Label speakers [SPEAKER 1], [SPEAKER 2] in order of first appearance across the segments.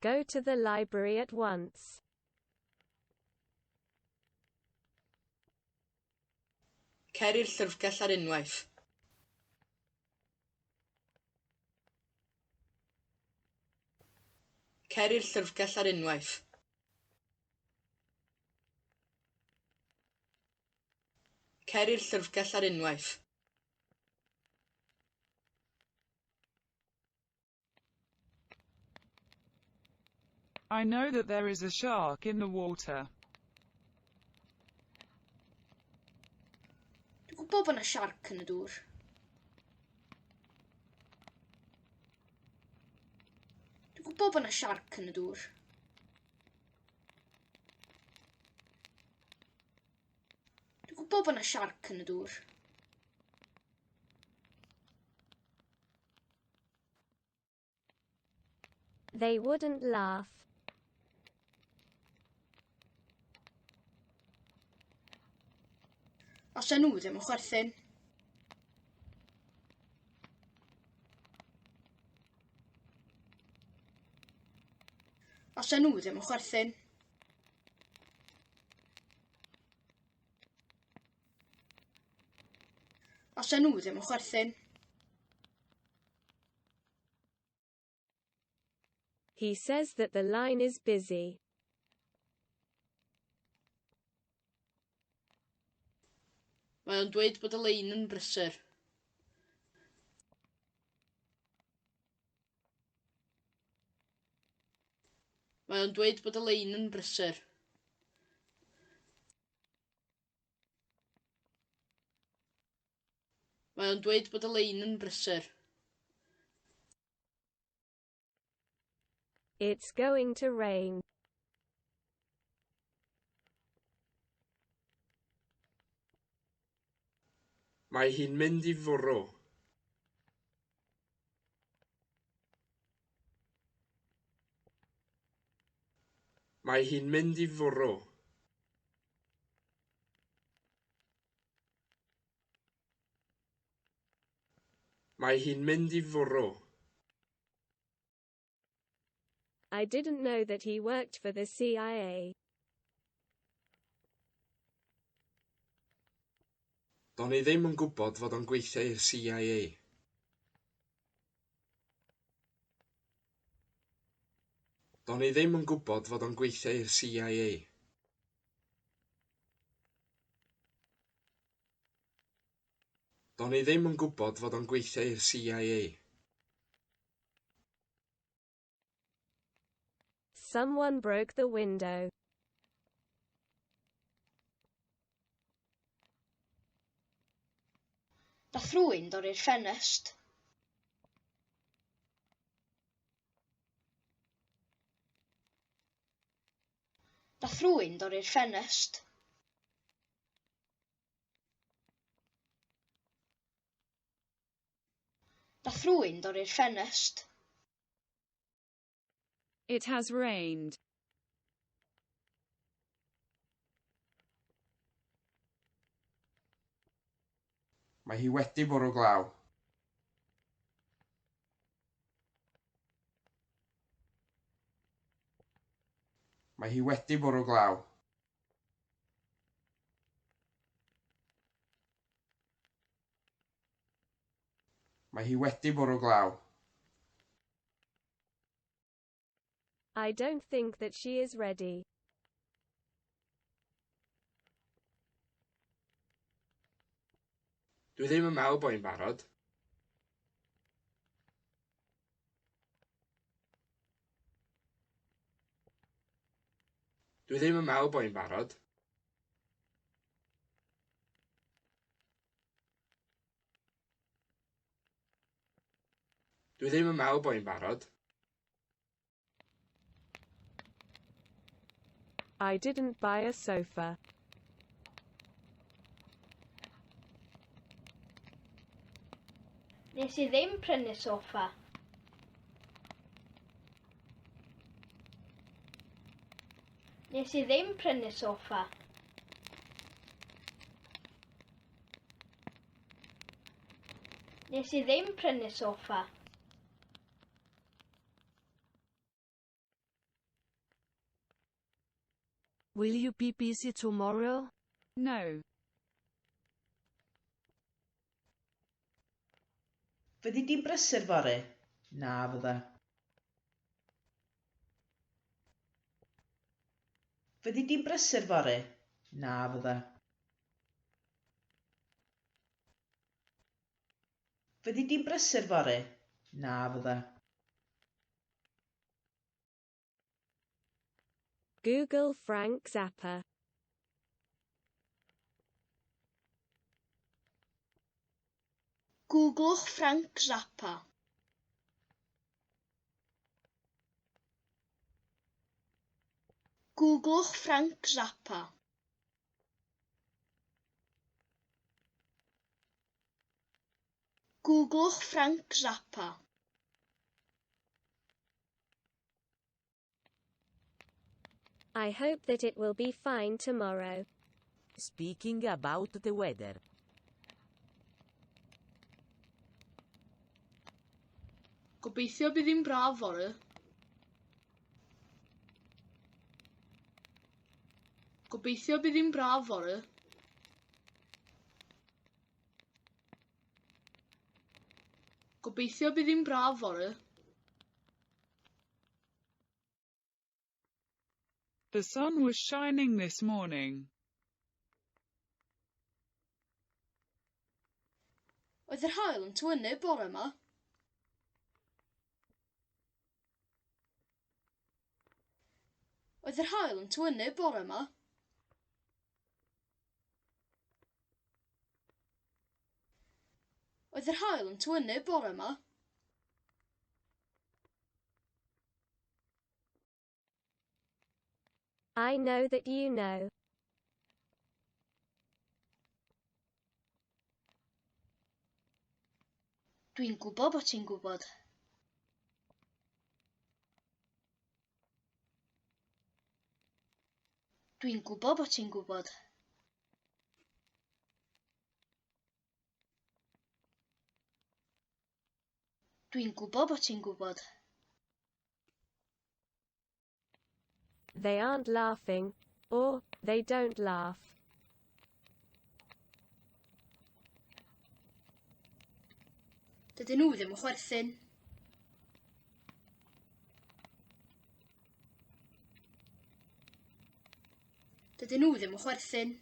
[SPEAKER 1] Go to the library at once.
[SPEAKER 2] Cer i'r llyfrgell ar unwaith. Cer i'r llyfrgell ar unwaith. Cer i'r llyfrgell ar unwaith.
[SPEAKER 3] I know that there is a shark in the water.
[SPEAKER 4] Dwi'n gwybod bod yna siarc yn y dŵr. Dwi'n gwybod bod yna siarc yn y dŵr. Dwi'n gwybod bod yna siarc yn y dŵr.
[SPEAKER 1] They wouldn't laugh.
[SPEAKER 4] Os nhw ddim yn chwerthin. Os nhw ddim yn chwerthin. Os nhw ddim yn chwerthin.
[SPEAKER 1] He says that the line is busy.
[SPEAKER 2] Mae o'n dweud bod y lein yn brysur. Mae o'n dweud bod y lein yn brysur. Mae o'n dweud bod y lein yn brysur.
[SPEAKER 1] It's going to rain.
[SPEAKER 5] Mae hi'n mynd i fwrw. Mae hi'n mynd i fwrw. Mae hi'n mynd i fwrw.
[SPEAKER 1] I didn't know that he worked for the CIA.
[SPEAKER 5] Do'n i ddim yn gwybod fod o'n gweithio i'r CIA. Do'n i ddim yn gwybod fod o'n gweithio i'r CIA. Do'n i ddim yn gwybod fod o'n gweithio i'r CIA.
[SPEAKER 1] Someone broke the window.
[SPEAKER 4] Nath rhywun dorri'r ffenest. Nath rhywun dorri'r ffenest. Nath rhywun dorri'r ffenest.
[SPEAKER 3] It has rained.
[SPEAKER 5] Mae hi wedi bwrw glaw. Mae hi wedi bwrw glaw. Mae hi wedi bwrw glaw.
[SPEAKER 1] I don't think that she is ready.
[SPEAKER 5] Dwi ddim yn meddwl bod hi'n barod. Dwi ddim yn meddwl bod hi'n barod. Dwi ddim yn meddwl bod hi'n barod.
[SPEAKER 1] I didn't buy a sofa.
[SPEAKER 4] Nes i ddim prynu soffa. Nes i ddim prynu soffa. Nes i ddim prynu soffa.
[SPEAKER 6] Will you be busy tomorrow?
[SPEAKER 3] No.
[SPEAKER 7] Fyddi di'n brysur fory? Na fydda. Fyddi di'n brysur fory? Na fydda. Fyddi di'n brysur fory? Na fydda.
[SPEAKER 1] Google Frank Zappa.
[SPEAKER 4] Googlwch Frank Zappa. Googlwch Frank Zappa. Googlwch Frank Zappa.
[SPEAKER 1] I hope that it will be fine tomorrow.
[SPEAKER 8] Speaking about the weather.
[SPEAKER 2] Gobeithio bydd hi'n braf fory. Gobeithio bydd hi'n braf fory. Gobeithio bydd hi'n braf fory.
[SPEAKER 3] The sun was shining this morning.
[SPEAKER 2] Oedd yr haul yn tywynnu bore yma? Oedd yr haul yn tywynnu bore yma? Oedd yr haul yn tywynnu bore yma?
[SPEAKER 1] I know that you know.
[SPEAKER 4] Dwi'n gwybod bod ti'n gwybod. Dwi'n gwybod bod ti'n gwybod. Dwi'n gwybod bod ti'n gwybod.
[SPEAKER 1] They aren't laughing, or, they don't laugh.
[SPEAKER 2] Dydyn nhw ddim yn chwerthin. Dydyn nhw ddim yn chwerthin.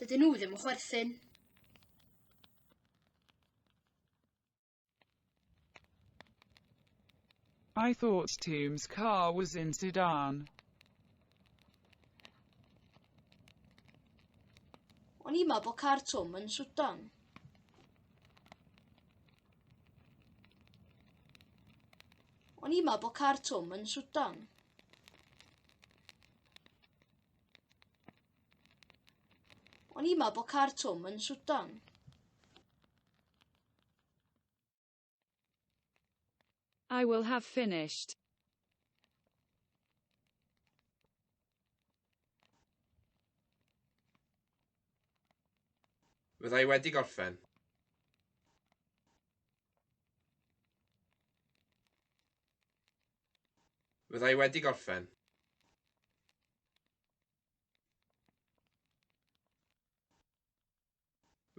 [SPEAKER 2] Dydyn nhw ddim yn chwerthin.
[SPEAKER 3] I thought Tom's car was in Sudan.
[SPEAKER 2] O'n i'n meddwl bod car Twm yn Swdan. O'n i'n meddwl bod car Twm yn Swdan. O'n i'n meddwl bod car Twm yn Swdan.
[SPEAKER 3] I will have finished.
[SPEAKER 5] Fydda i wedi gorffen. Fydda i wedi gorffen.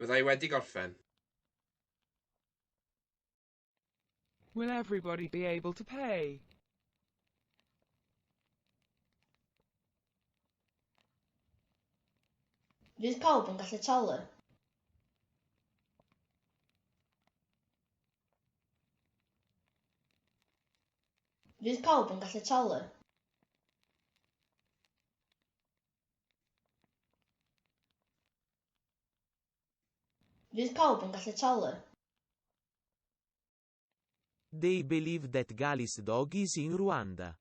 [SPEAKER 5] Fydda i wedi gorffen.
[SPEAKER 3] Will everybody be able to pay?
[SPEAKER 4] Fydd pawb yn gallu talu? Fydd pawb yn gallu talu? Fydd pawb yn gallu talu?
[SPEAKER 8] They believe that Gali's dog is in Rwanda.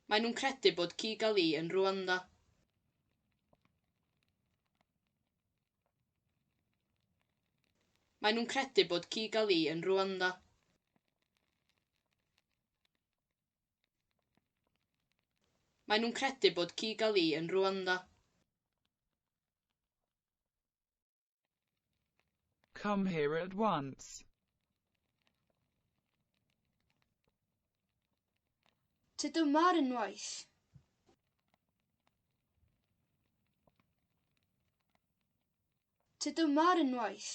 [SPEAKER 2] Maen nhw'n credu bod ci Gali yn Rwanda. Maen nhw'n credu bod ci Gali yn Rwanda. Maen nhw'n credu bod ci Gali yn Rwanda.
[SPEAKER 3] Come here at once.
[SPEAKER 4] Tyd yma ar unwaith. Tyd yma ar unwaith.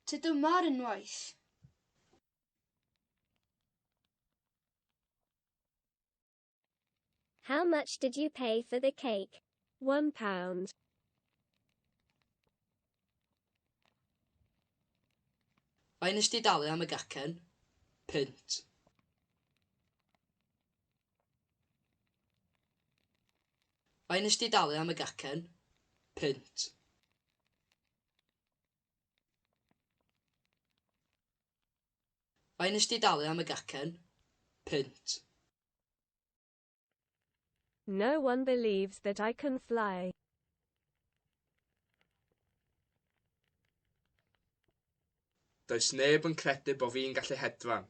[SPEAKER 4] Tyd yma ar unwaith.
[SPEAKER 1] How much did you pay for the cake? £1.
[SPEAKER 2] Faint nes di dalu am y gacen? Punt. Faint nes di dalu am y gacen? Punt. Faint nes di dalu am y gacen? Punt.
[SPEAKER 6] No one believes that I can fly.
[SPEAKER 5] Does neb yn credu bo fi'n gallu hedfan.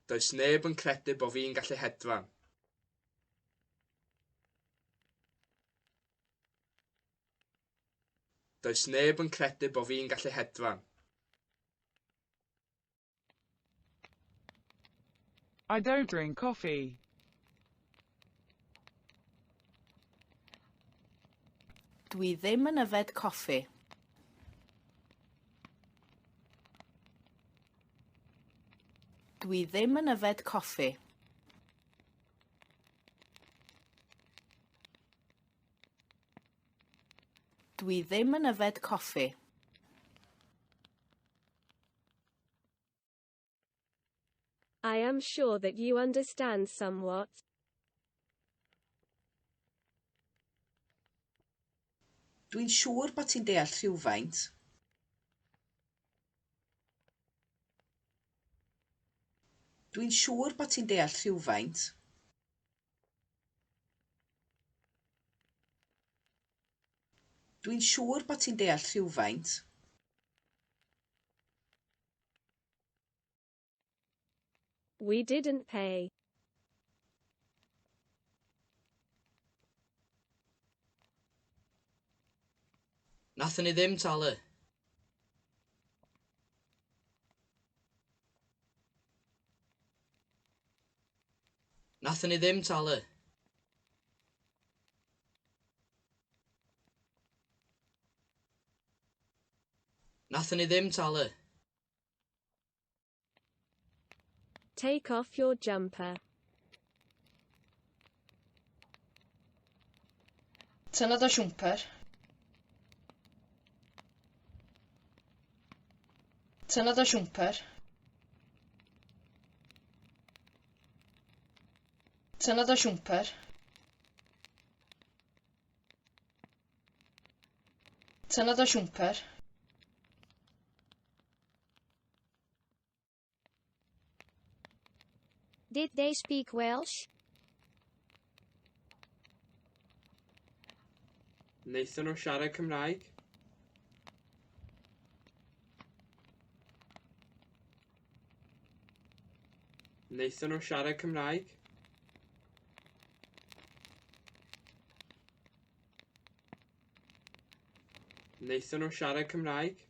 [SPEAKER 5] Does neb yn credu bo fi'n gallu hedfan. Does neb yn credu bo fi'n gallu hedfan.
[SPEAKER 3] I don't drink coffee.
[SPEAKER 7] Dwi ddim yn yfed coffi. Dwi ddim yn yfed coffi. Dwi ddim yn yfed coffi.
[SPEAKER 6] I am sure that you understand somewhat.
[SPEAKER 7] Dwi'n siŵr bod ti'n deall rhywfaint. Dwi'n siŵr bod ti'n deall rhywfaint. Dwi'n siŵr bod ti'n deall rhywfaint.
[SPEAKER 6] We didn't pay.
[SPEAKER 2] Nathon ni ddim talu. Nathon ni ddim talu. Nathon ni ddim talu.
[SPEAKER 6] Take off your jumper.
[SPEAKER 2] Tynna dy siwmper. Tynna dy siwmper. Tynna dy siwmper. Tynna dy siwmper.
[SPEAKER 1] Did they speak Welsh?
[SPEAKER 5] Wnaethon nhw siarad Cymraeg? Wnaethon nhw siarad Cymraeg? Wnaethon nhw siarad Cymraeg?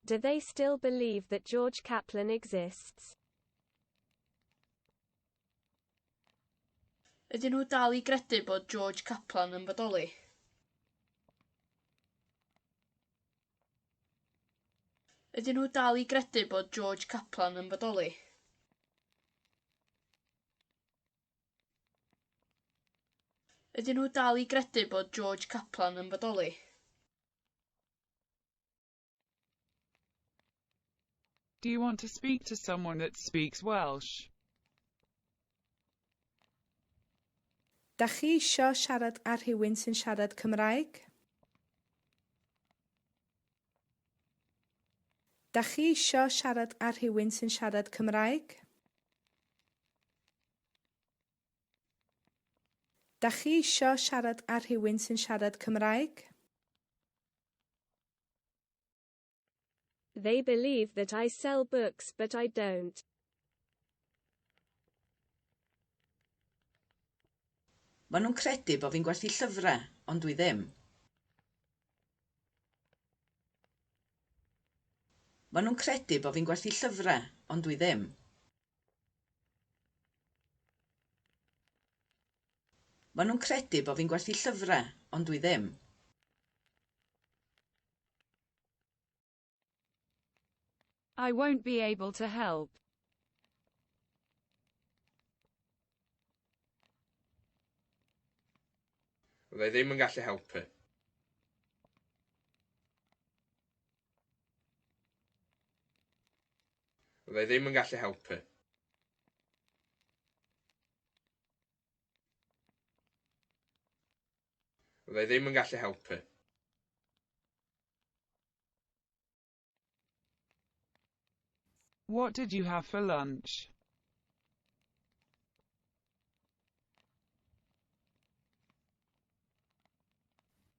[SPEAKER 6] Do they still believe that George Kaplan exists?
[SPEAKER 2] Ydyn nhw dal i gredu bod George Kaplan yn bodoli? Ydyn nhw dal i gredu bod George Kaplan yn bodoli? Ydyn nhw dal i gredu bod George Kaplan yn bodoli?
[SPEAKER 3] Do you want to speak to someone that speaks Welsh?
[SPEAKER 9] Dach chi isio siarad â rhywun sy'n siarad Cymraeg? Dach chi isio siarad â rhywun sy'n siarad Cymraeg? Dach chi isio siarad â rhywun sy'n siarad Cymraeg?
[SPEAKER 6] They believe that I sell books but I don't.
[SPEAKER 7] Maen nhw'n credu bo fi'n gwerthu llyfrau, ond dwi ddim. Maen nhw'n credu bo fi'n gwerthu llyfrau, ond dwi ddim. Maen nhw'n credu bo fi'n gwerthu llyfrau, ond dwi ddim.
[SPEAKER 3] I won't be able to help.
[SPEAKER 5] Fydda i ddim yn gallu helpu. Fydda i ddim yn gallu helpu. Fydda i ddim yn gallu helpu.
[SPEAKER 3] What did you have for lunch?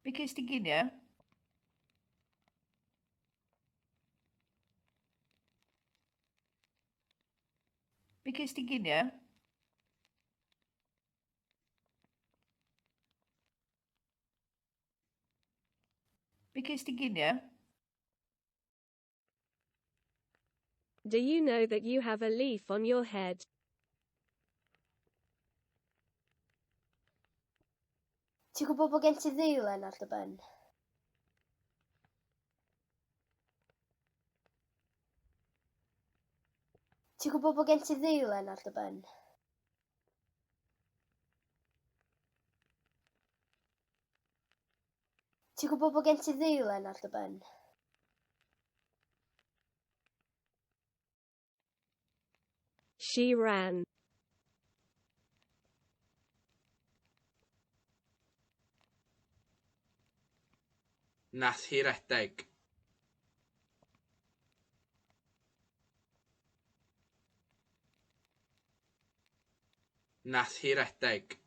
[SPEAKER 10] Be ges ti ginio? Be ges ti ginio? Be ges ti ginio?
[SPEAKER 6] Do you know that you have a leaf on your head?
[SPEAKER 4] Ti'n gwybod bod gen ti ddeilen ar dy ben? Ti'n gwybod bod gen ti ddeilen ar dy ben? Ti'n gwybod bod gen ti ddeilen ar dy ben?
[SPEAKER 6] She ran.
[SPEAKER 5] Nath hi redeg. Nath hi redeg.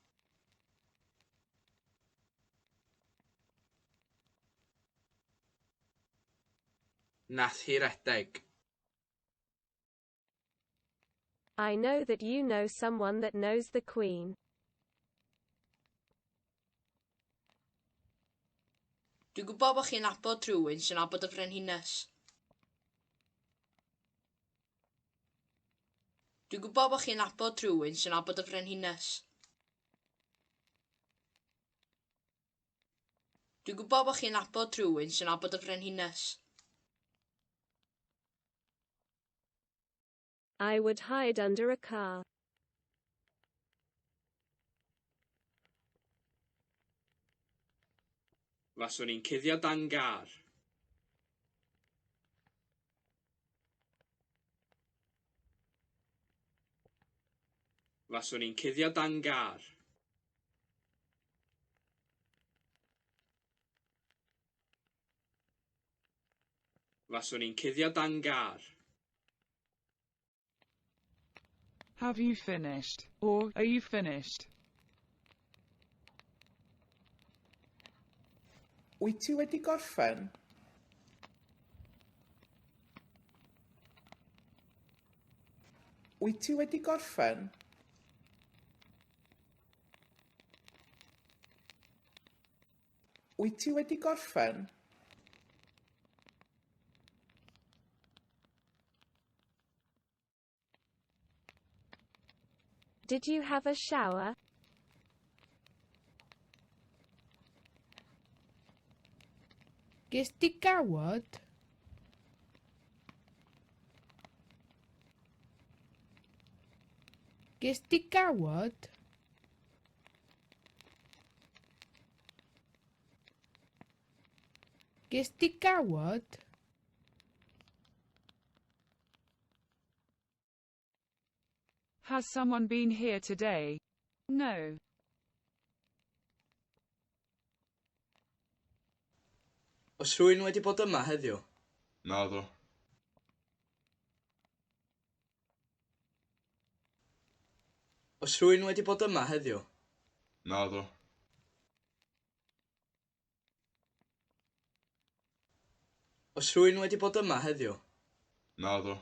[SPEAKER 5] Nath hi redeg.
[SPEAKER 6] I know that you know someone that knows the Queen.
[SPEAKER 2] Dwi'n gwybod bod chi'n nabod rhywun sy'n nabod y frenhines. Dwi'n gwybod bod chi'n nabod rhywun sy'n nabod y frenhines. Dwi'n gwybod bod chi'n nabod rhywun sy'n nabod y frenhines.
[SPEAKER 6] I would hide under a car.
[SPEAKER 5] Faswn i'n cuddio dan gar. Faswn i'n cuddio dan gar. Faswn i'n cuddio dan gar.
[SPEAKER 3] Have you finished? Or, are you finished?
[SPEAKER 9] Wyt ti wedi gorffen? Wyt ti wedi gorffen? Wyt ti wedi gorffen?
[SPEAKER 6] Did you have a shower?
[SPEAKER 10] Ges ti gawod? Ges ti gawod? Ges ti gawod?
[SPEAKER 3] Has someone been here today? No.
[SPEAKER 5] Oes rhywun wedi bod yma heddiw?
[SPEAKER 11] Naddo.
[SPEAKER 5] Oes rhywun wedi bod yma heddiw?
[SPEAKER 11] Naddo.
[SPEAKER 12] Oes rhywun wedi bod yma heddiw?
[SPEAKER 11] Naddo.